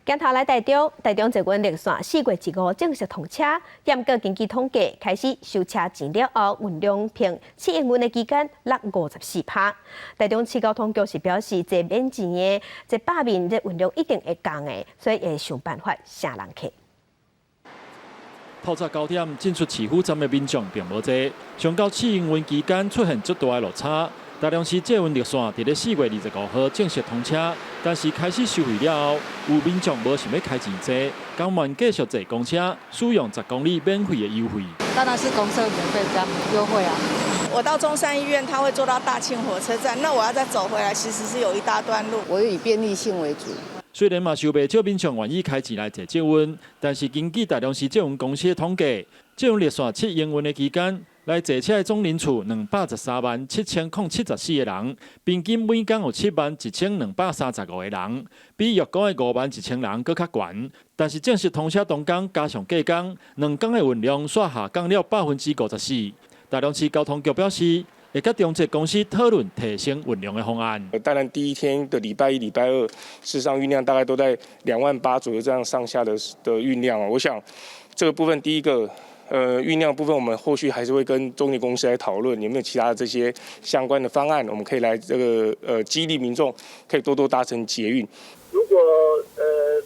鏡頭來台中，台中捷運綠線4月15正式通車，毋過根據統計，開始收車錢了後，運量憑試營運的期間落54%。台中市交通局是表示，坐免錢的這罷免這運量一定會降的，所以會想辦法吸人客。透早9點進出市府站的民眾並無濟，上到試營運期間出現足大的落差。台中市捷運綠線佇咧4月25號正式通車，但是開始收費了後，有民眾無想欲開錢坐，甘願繼續坐公車，使用10公里免費的優惠。當然是公車免費比較優惠啊！我到中山醫院，他會坐到大慶火車站，那我要再走回來，其實是有一大段路。我以便利性為主。雖然嘛有袂少民眾願意開錢來坐捷運，但是根據台中市捷運公司的統計，捷運綠線試營運的期間，來坐車的總人次2,137,074個人，平均每工有71,235個人，比預估的51,000人閣較懸。但是正式通車當工加上隔工，2工的運量煞下降了54%。台中市交通局表示，會佮中捷公司討論提升運量的方案。當然，第一天的禮拜一、禮拜二，事實上運量大概都在2萬8左右這樣上下的運量。我想這個部分，第一個。運量部分，我們後續還是會跟中捷公司來討論，有沒有其他的這些相關的方案，我們可以來這個激勵民眾可以多多搭乘捷運。如果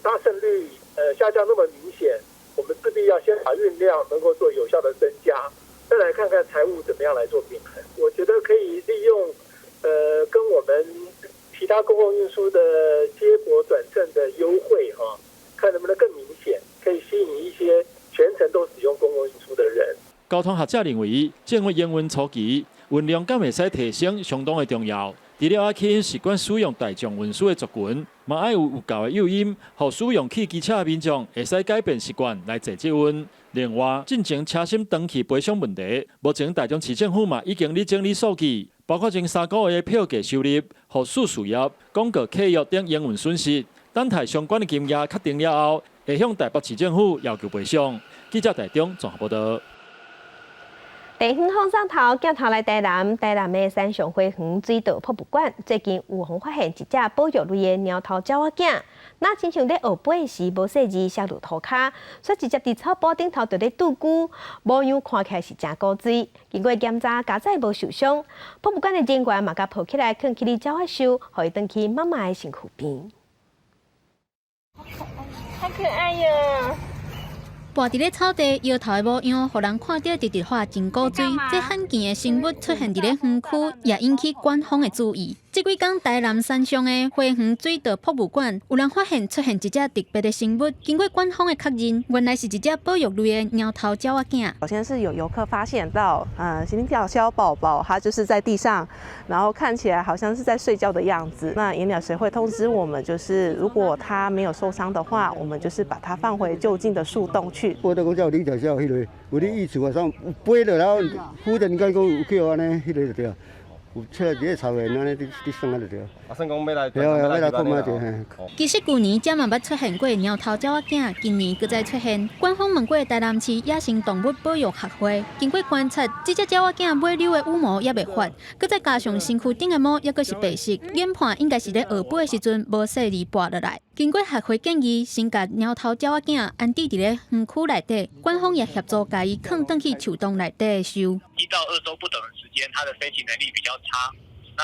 搭乘率下降那麼明顯，我們勢必要先把運量能夠做有效的增加，再來看看財務怎麼樣來做平衡。我覺得可以利用跟我們其他公共運輸的接駁轉乘的優惠哈，看能不能更明顯，可以吸引一些全程都使用公共運輸的人。交通學者認為，政府營運初期運量敢會使提升相當的重要。除了愛吸引習慣使用大眾運輸的族群，嘛愛有夠的誘因，予使用汽機車的民眾會使改變習慣來坐捷運。另外，進前車身長期賠償問題，目前台中市政府嘛已經咧整理數據，包括前3個月的票價收入、予事事業、廣告契約等營運損失，等待相關的金額確定了後，會向台北市政府要求賠償。記者台中綜合報導。地方放送頭鏡頭來台南，台南的三重花園水道博物館最近有予發現一隻保育類的貓頭鳥仔囝，若親像咧學飛時無細膩摔落塗跤，煞直接佇草埔頂頭就咧拄龜，模樣看起來是誠古錐。經過檢查，佳哉無受傷。博物館的人員嘛共抱起來，囥去咧鳥仔岫，予伊轉去媽媽的身軀邊。好可愛喲！跋佇咧草地搖頭的模樣，予人看著直直話真古錐。這罕見的生物出現佇咧園區，也引起官方的注意。這幾工台南山上的花園水稻博物館，有人發現出現一隻特別的生物，經過館方的確認，原來是一隻保育類的貓頭鳥仔囝。首先是有遊客發現到，領角鴞寶寶，它就是在地上，然後看起來好像是在睡覺的樣子。那野鳥協會通知我們，就是如果它沒有受傷的話，我們就是把它放回就近的樹洞去。報道講這有領角鴞，彼個有咧意思啊，啥飛落來，忽然間閣有叫按呢，彼個就對。有出來佇咧草原按呢，佇佇耍仔就對。啊，算講欲來，對啊，欲來看覓者嘿。其實舊年才嘛捌出現過貓頭鳥仔囝，今年閣再出現。官方問過台南市野生動物保育學會，經過觀察，這隻鳥仔囝尾溜的羽毛猶未發，閣再加上身軀頂的毛猶閣是白色，研判應該是咧學飛的時陣無細膩跋落來。經過學會建議，先共貓頭鳥仔囝安置佇咧園區內底，官方也協助共伊囥轉去樹洞內底收。 1到2週不等的時間，它的飛行能力比較差。那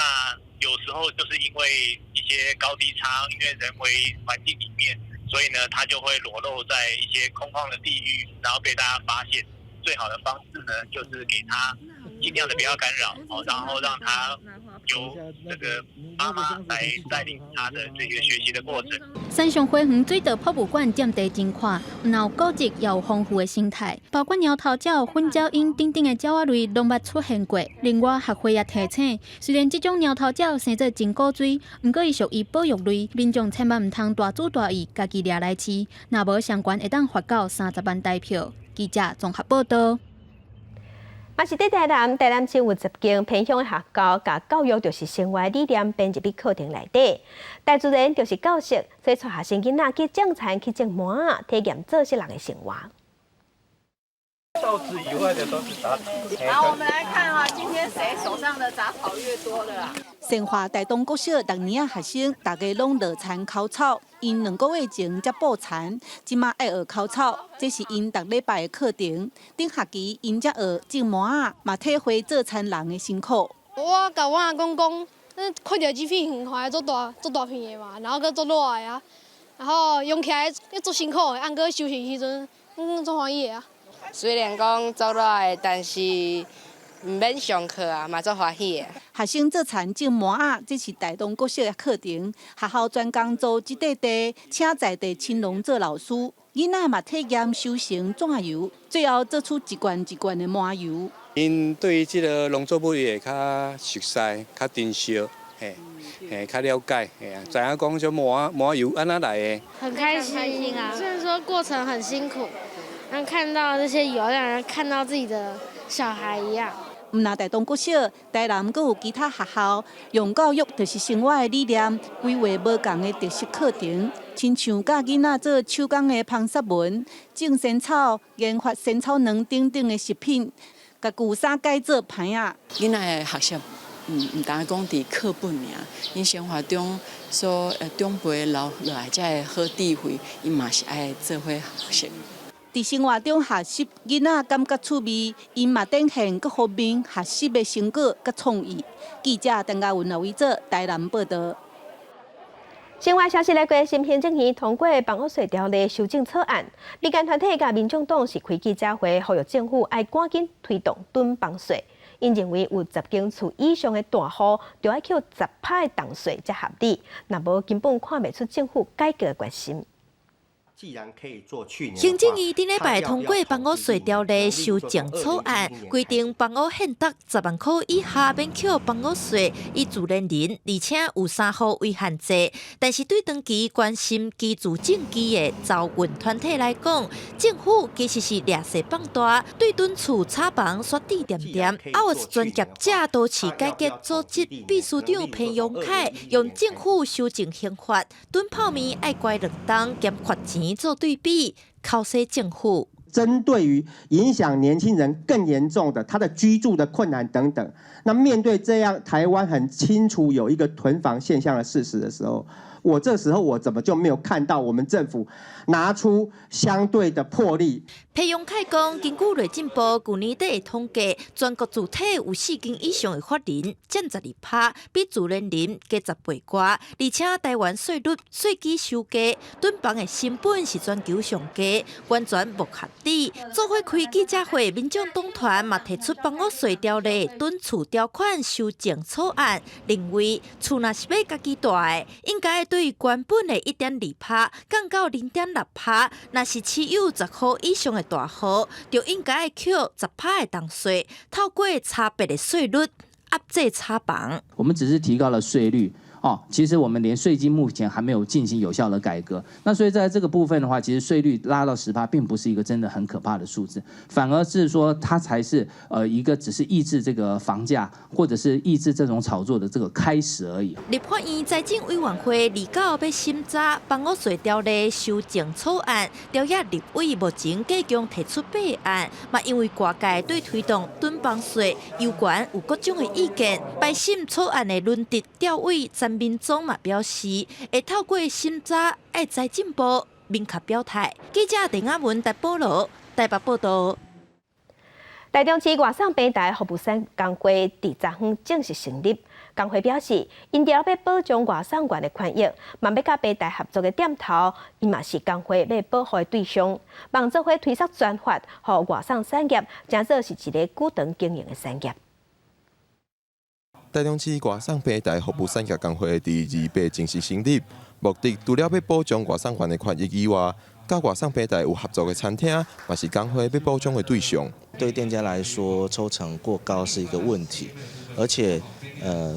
有時候就是因為一些高低差，因為人為環境裡面，所以呢，它就會裸露在一些空曠的地域，然後被大家發現。最好的方式呢，就是給它盡量的不要干擾，哦，然後讓它由這個媽媽來帶領他的這個學習的過程。山上花園水稻博物館佔地真闊，毋但有古蹟，也有豐富的生態，包括貓頭鳥、粉鳥鶯等等的鳥仔類，攏捌出現過。另外，學會也提醒，雖然這種貓頭鳥生做真古錐，毋過伊屬於保育類，民眾千萬毋通大主大意，家己掠來飼，若無相懸會當罰到30萬台票。記者綜合報道。嘛是佇台南，台南市有10間偏鄉的學校，共教育就是生活理念編入去課程內底。大自然就是教室，所以帶學生囡仔去種田、去種麥仔，體驗做穡人的生活。稻子以外的都是雜草。好，我們來看啊，今天誰手上的雜草越多的啦？善化大東國小六年仔學生，大家攏落田摳草。𪜶2個月前才布田，這馬愛學摳草，這是𪜶逐禮拜的課程。頂學期𪜶才學種麥仔，嘛體會做田人的辛苦。我共我阿公講，看著這片園看來足大足大片的嘛，然後閣足熱的啊，然後用起來又足辛苦的，啊毋過收成時陣，足歡喜的啊。雖然講足熱的，但是毋免上課啊，嘛足歡喜的。學生做田種麥仔，這是大東國小的課程。學校專工組這塊地，請在地青農做老師，囡仔嘛體驗收成榨油，最後做出一罐一罐的麻油。𪜶對於這个農作物會較熟悉、較珍惜，嘿，嘿，較了解，嘿啊，知影講這麻麻油按怎來的。很開心啊，雖然說過程很辛苦，但看到這些油，讓人看到自己的小孩一樣。毋但大東國小，台南閣有其他學校，用教育就是生活的理念，規劃無仝的特色課程，親像教囡仔做手工的芳沙文、種仙草、研發仙草卵等等的食品，共舊衫改做盤仔。囡仔的學習，毋單講佇課本爾，𪜶生活中所長輩留落來這个好智慧，𪜶嘛是愛做伙學習。佇生活中學習，囡仔感覺趣味，𪜶嘛展現各方面學習的成果佮創意。記者陳嘉文、劉維哲台南報道。新聞消息來關心，行政院通過房屋稅條例修正草案，民間團體佮民眾黨是開記者會，呼籲政府愛趕緊推動囤房稅。𪜶認為有10間厝以上的大戶，著愛扣10%的重稅才合理，若無根本看袂出政府改革的決心。既然可以做去年，行政院頂禮拜通過房屋稅條例修正草案，規定房屋現值10萬箍以下免扣房屋稅，以自然人，而且有三戶為限制。但是對長期關心居住正義的走運團體來講，政府其實是掠細放大，對囤厝炒房煞佇恬恬。啊，有一陣業者都市改革組織秘書長彭榮凱用政府修正刑法，囤泡麵愛乖2冬兼罰錢做對比，剾洗政府。針對於影響年輕人更嚴重的，他的居住的困難等等。那面對這樣台灣很清楚有一個囤房現象的事實的時候，我這時候我怎麼就沒有看到我們政府拿出相對的魄力？裴永凱講，根據內政部舊年底的統計，全國住宅有四間以上的法人佔12%，比自然人加10倍外。而且台灣稅率稅基收低，囤房的成本是全球上低，完全無合理。做伙開記者會，民眾黨團嘛提出房屋稅條例囤厝條款修正草案，認為厝若是欲家己蹛的，應該對原本的1.2%降到0.6%，若是持有10戶以上的大戶，就應該扣10%的重稅，透過差別的稅率壓制炒房。我們只是提高了稅率。哦，其實我們連稅金目前還沒有進行有效的改革，那所以在這個部分的話，其實稅率拉到10%，並不是一個真的很可怕的數字，反而是說它才是一個只是抑制這個房價，或者是抑制這種炒作的這個開始而已。立法院財政委員會29欲審查房屋稅條例修正草案，朝野立委目前計共提出8案，嘛因為外界對推動囤房稅有關有各種的意見，排審草案的輪值調委陳明忠嘛表示，會透過審查，愛財政部明確表態。記者鄭亞文、台保羅台北報道。台中市外送平台服務商工會佇昨昏正式成立。工會表示，𪜶除了欲保障外送員的權益，嘛欲佮平台合作的店頭，伊嘛是工會欲保護的對象。望做伙推捒專法，予外送產業成做是一個久長經營的產業。台中市外送平台服務產業工會佇28正式成立，目的除了欲保障外送員的權益以外，佮外送平台有合作的餐廳，嘛是工會欲保障的對象。對店家來說，抽成過高是一個問題，而且，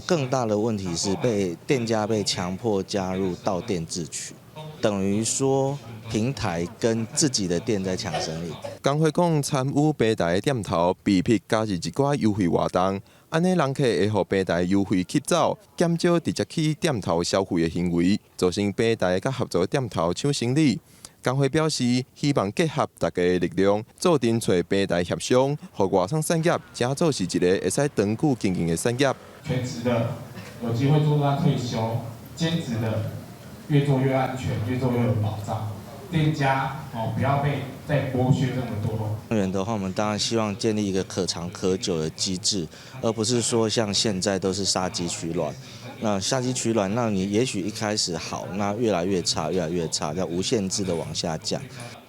更大的問題是被店家被強迫加入到店自取，等於說平台跟自己的店在搶生意。工會講，參與平台的店頭被迫加入一寡優惠活動。按呢，人客會予平台優惠吸走，減少直接去店頭消費的行為，造成平台佮合作店頭搶生意。工會表示，希望結合大家的力量，做陣揣平台協商，予外送產業成做是一个會使長久經營的產業。全職的有機會做到退休，兼職的越做越安全，越做越有保障。店家哦，不要被再剝削這麼多。人的話，我們當然希望建立一個可長可久的機制，而不是說像現在都是殺雞取卵。那殺雞取卵，那你也許一開始好，那越來越差，越來越差，要無限制的往下降。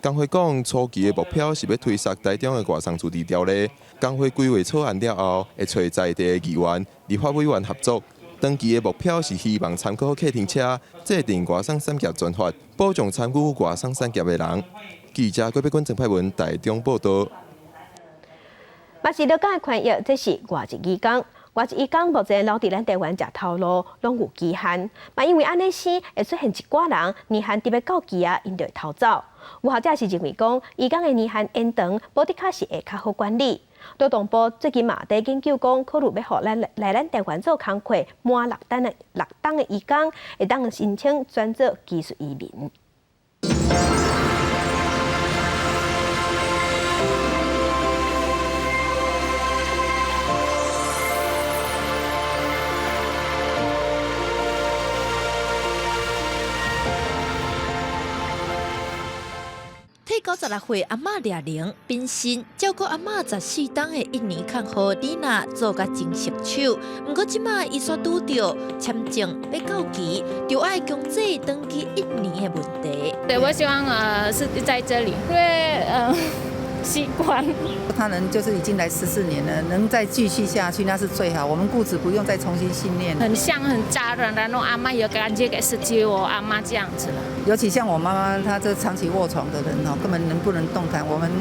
工會講，初期的目標是欲推捒台中的外送自治條例。工會規劃草案了後，會揣在地的議員、立法委員合作。長期的目標是希望參考客停車，制定外送產業專法，保障參與外送產業的人。記者郭碧君、鄭派文台中報道。嘛是勞工的權益，這是外籍移工。外籍移工目前留佇咱台灣食頭路，攏有期限。嘛因為按呢生，會出現一寡人年限特別到期啊，𪜶就會逃走。有學者是認為講，移工的年限延長，無的確是會較好管理。勞動部最近嘛佇研究講，考慮欲予咱來咱台灣做工課滿6冬的移工，會當申請轉做技術移民。退96歲阿嬤掠靈，本身照顧阿嬤14冬的一年看護李娜做甲真熟手，毋過這馬伊煞拄著簽證欲到期，就愛強制轉去印尼的問題。對，我希望是在這裡，因為習慣。他能就是已經來14年了，能再繼續下去那是最好。我們僱主不用再重新訓練。很像很家人，然後阿嬤也感覺給是接我阿嬤這樣子了。尤其像我媽媽，她這長期臥床的人哦，根本能不能動彈，我們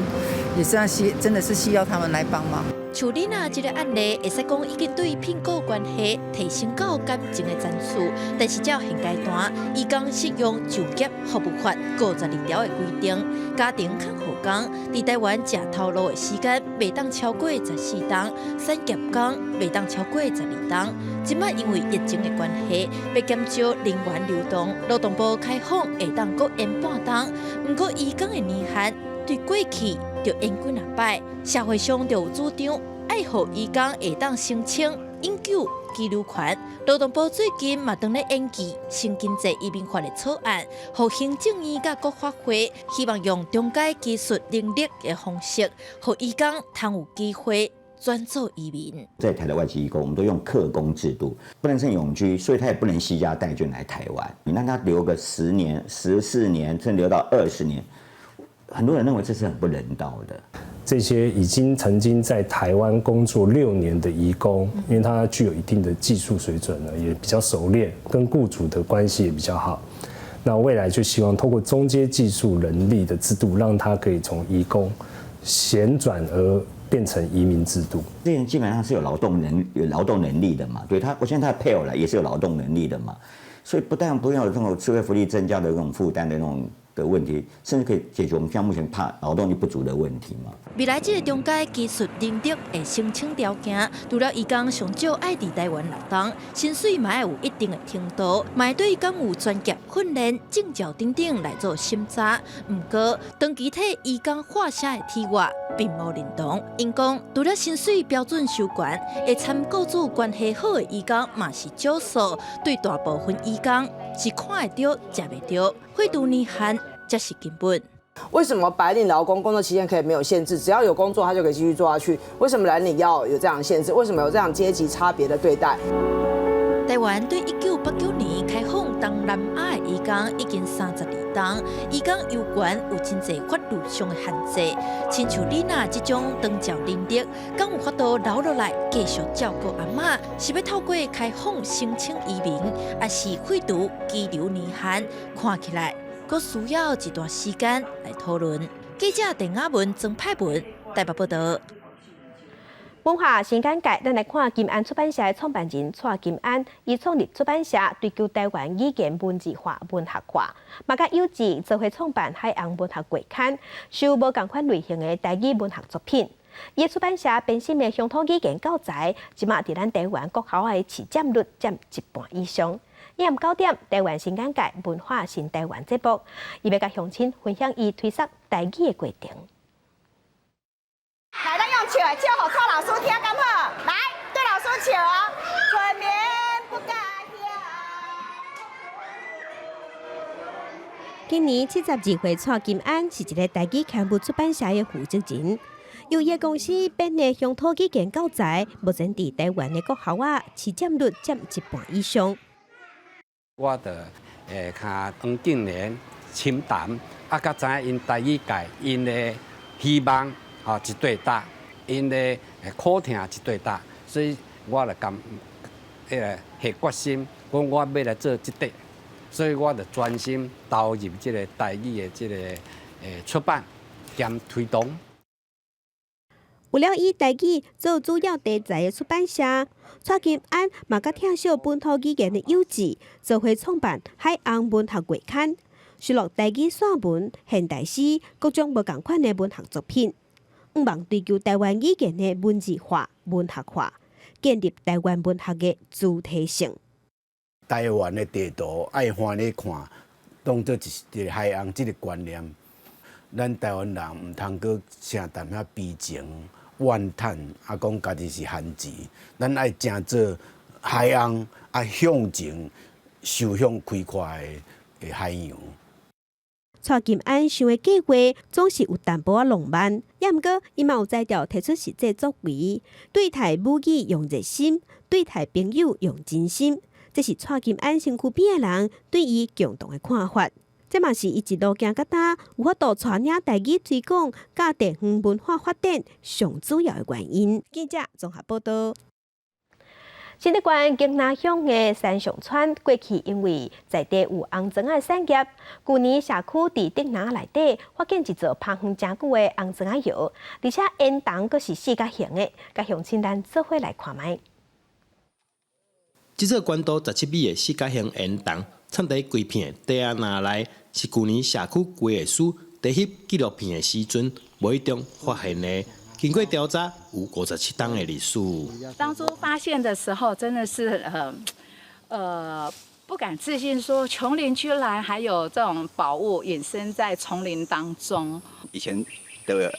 也是需真的是需要他們來幫忙。像你那這個案例，會使講已經對聘僱關係提升到感情的層次，但是照現階段，移工適用就業服務法52條的規定，家庭看護工佇台灣食頭路的時間袂當超過14冬，產業工袂當超過12冬。這擺因為疫情的關係，欲減少人員流動，勞動部開放會當閣延半冬，毋過移工的年限對過去就延幾若擺，社會上就有主張，愛予移工會當申請永久居留權。勞動部最近嘛當咧研究新經濟移民法的草案，予行政院佮國發會希望用中階技術能力的方式，予移工通有機會轉做移民。在台的外籍移工，我們都用客工制度，不能申永居，所以他也不能攜家帶眷來台灣。你讓他留個10年、14年，甚至留到20年，很多人認為這是很不人道的。這些已經曾經在台灣工作6年的移工，因為他具有一定的技術水準呢，也比較熟練，跟僱主的關係也比較好。那未來就希望透過中階技術人力的制度，讓他可以從移工銜轉而變成移民制度。這些人基本上是有勞動能力的嘛，對他，我相信他的配偶來也是有勞動能力的嘛，所以不但不要有這種社會福利增加的這種負擔的那種的問題，甚至可以解決我們現在目前怕勞動力不足的問題嘛。未來這个中階技術能力的申請條件，除了移工上少愛佇台灣6冬，薪水嘛愛有一定的程度，嘛對伊敢有專業訓練、證照等等來做審查。毋過，長期替移工發聲的體外並無認同，𪜶講除了薪水標準收懸，會參雇主關係好的移工嘛是少數，對大部分移工是看會著、食袂著，廢除年限才是根本。為什麼白領勞工工作期限可以沒有限制，只要有工作他就可以繼續做下去？為什麼藍領要有這樣的限制？為什麼有這樣階級差別的對待？台灣對1989年開放東南亞的移工已經32冬，移工有權有真濟法律上的限制，親像李娜這種長照能力，敢有法度留落來繼續照顧阿嬤？是欲透過開放申請移民，抑是廢除居留年限？看起來閣需要一段時間來討論。記者鄧亞文、曾派文台北報導。文化新簡介，咱來看金安出版社的創辦人蔡金安，伊創立出版社，追求台灣語言文字化、文學化，嘛佮有志做伙創辦海洋文學月刊，收無仝款類型的台語文學作品。伊出版社編審的鄉土語言教材，這馬佇咱台灣國校的市佔率佔一半以上。下昏9點，台灣新簡介文化新台灣節目，伊欲佮鄉親分享伊推捒台語的過程。來，咱用笑的，笑予蔡老師聽，敢好？來，對老師笑哦。春眠不覺曉。今年72歲蔡金安是一个台語刊物出版社的負責人，由伊公司編的鄉土語言教材，目前佇台灣的國校仔，市佔率佔一半以上。我就較黃敬蓮深談，啊，佮知影𪜶台語界𪜶的希望。吼，一對搭，𪜶的苦痛一對搭，所以我就感彼个下決心，講我欲來做這塊，所以我就專心投入這个台語的這个出版兼推動。為了以台語做主要題材的出版社，蔡金安嘛佮疼惜本土語言的幼稚，做伙創辦海洋文學月刊，收錄台語散文、現代詩各種無仝款的文學作品。向望追求台灣語言的文字化、文學化，建立台灣文學的主體性。台灣的地圖愛翻咧看，當做一個海洋這个觀念，咱台灣人毋通閣成淡遐悲情怨嘆，啊講家己是番薯，咱愛成做海洋啊向前受向開闊的海洋。蔡金安想的計劃總是有淡薄仔浪漫，也毋過伊嘛有才調提出實際作為，對待母語用熱心，對待朋友用真心，這是蔡金安身軀邊的人對伊共同的看法。這嘛是伊一路行到今，有法度帶領台語推廣、佮地方文化發展上主要的原因。記者綜合報導。新竹縣景那鄉的山上村，過去因為在地有紅磚仔產業，舊年社區佇竹籃內底發現一座芳園誠久的紅磚仔窯，而且煙囱閣是四角形的，佮鄉親咱做伙來看覓。這座懸高17米的四角形煙囱，藏佇規片的地仔籃內，是舊年社區規劃師佇翕紀錄片的時陣，無意中發現的。經過調查，有57冬的歷史。當初發現的時候，真的是不敢置信，說芎林居然還有這種寶物隱身在叢林當中。以前的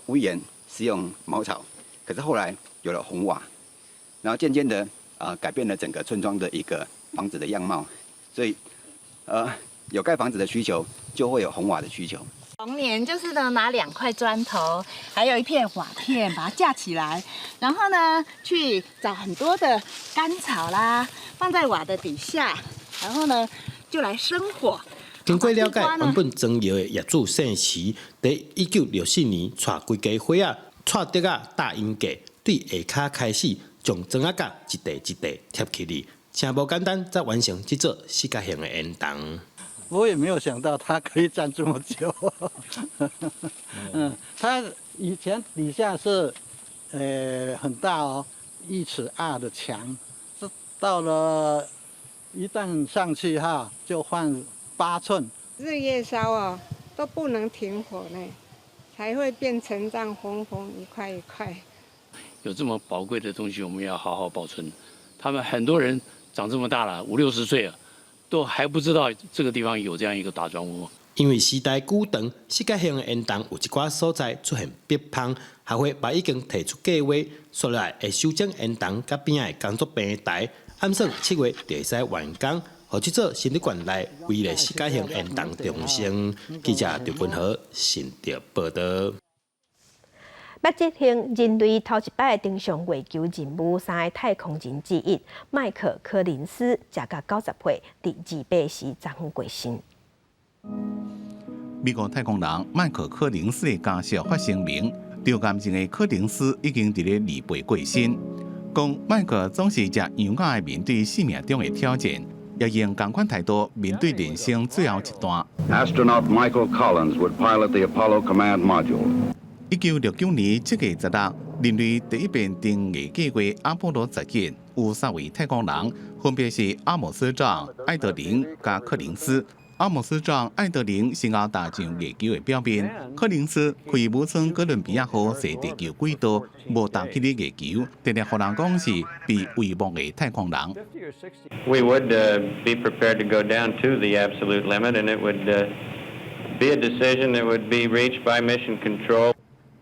屋檐是用茅草，可是後來有了紅瓦，然後漸漸的啊改變了整個村莊的一個房子的樣貌，所以有蓋房子的需求，就會有紅瓦的需求。童年就是呢，拿2塊磚頭，還有一片瓦片，把它架起來，然後呢，去找很多的乾草啦，放在瓦的底下，然後呢，就來生火。經過了解，原本磚窯的業主姓徐，佇1964年帶規家伙仔，帶竹仔搭鷹架，對下跤開始將磚仔角一塊一塊貼起來，誠無簡單，才完成這座四角形的煙囱。我也沒有想到它可以站這麼久。它以前底下是，很大哦，1尺2的牆，是到了一旦上去哈，就換8寸。日夜燒哦，都不能停火呢，才會變成這樣紅紅一塊一塊。有這麼寶貴的東西，我們要好好保存。他們很多人長這麼大了，五六十歲了，都還不知道這個地方有這樣一個打磚屋。因為時代久長，世界性的煙囱有一寡所在出現篦縫，學會嘛已經提出計劃，紲來會修整煙囱佮邊仔的工作平台，按算7月就會使完工，予這座新竹縣內唯一的四角形煙囱重生。記者劉君和新竹報導。欲執行人類頭一擺登上月球任務三个太空人之一麥克柯林斯，食甲90歲，佇28時昨昏過身。美國太空人麥克柯林斯的家屬發聲明，著癌症的柯林斯已經佇咧28過身。講麥克總是誠勇敢的面對生命中的挑戰，也用仝款態度面對人生最後一段。 Astronaut Michael Collins would pilot the Apollo Command Module. 1969年7月16，人類第一遍登月計劃阿波羅十一有三位太空人，分別是阿姆斯壯、艾德林佮柯林斯。阿姆斯壯、艾德林先後踏上月球的表面，柯林斯開母艙哥倫比亞號踅地球軌道，無踏去咧月球，定定予人講是被遺忘的太空人。 We would be prepared to go down to the absolute limit, and it would be a decision that would be reached by mission control.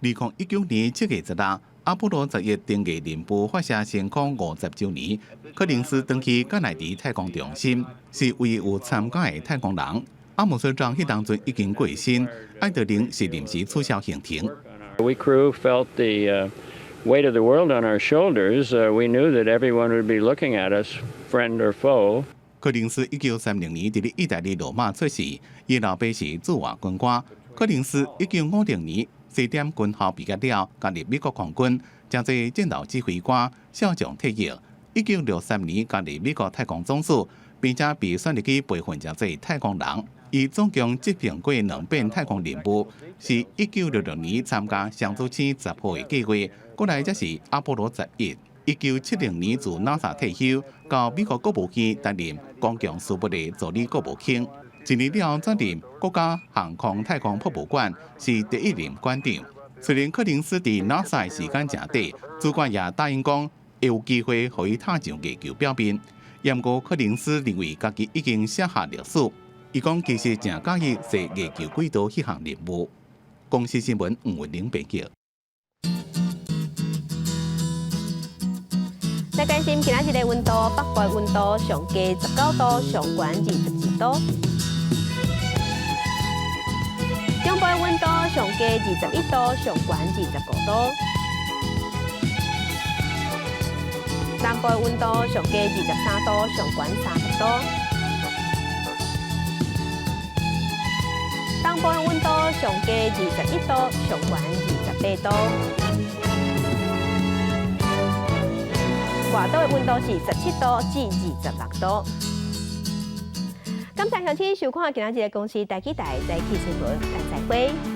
2019年7月16，阿波羅十一登月任務發射升空50週年，柯林斯轉去甘迺迪太空中心，是唯一有參加的太空人。阿姆斯壯彼當陣已經過身，艾德林是臨時取消行程。 We crew felt the weight of the world on our shoulders. We knew that everyone would be looking at us, friend or foe. 柯林斯1930年佇咧意大利羅馬出世，伊老爸是駐外軍官。柯林斯1950年西點軍校畢業了，加入美國空軍，成做戰鬥指揮官、少將退役。1963年加入美國太空總署，並且被選入去培訓成做太空人。伊總共執行過兩遍太空任務，是一九六六年參加雙子星10號的計劃，過來則是阿波羅十一。1970年自 NASA 退休，到美國國務院擔任公共事務的助理國務卿。一年了後，轉任國家航空太空博物館，是第一任館長。雖然柯林斯佇 NASA 的時間誠短，主管也答應講會有機會予伊踏上月球表面。毋過柯林斯認為家己已經寫下歷史，伊講其實誠佮意踅月球軌道彼項任務。公視新聞吳文玲編輯。來關心今仔日的溫度，北部溫度上低19度，上懸22度。中部溫度上低21度，上懸25度。南部溫度上低23度，上懸30度。東部溫度上低21度，上懸28度。外島的溫度是17度至26度。感謝鄉親收看今仔日的公視台語台早起新聞，咱再會。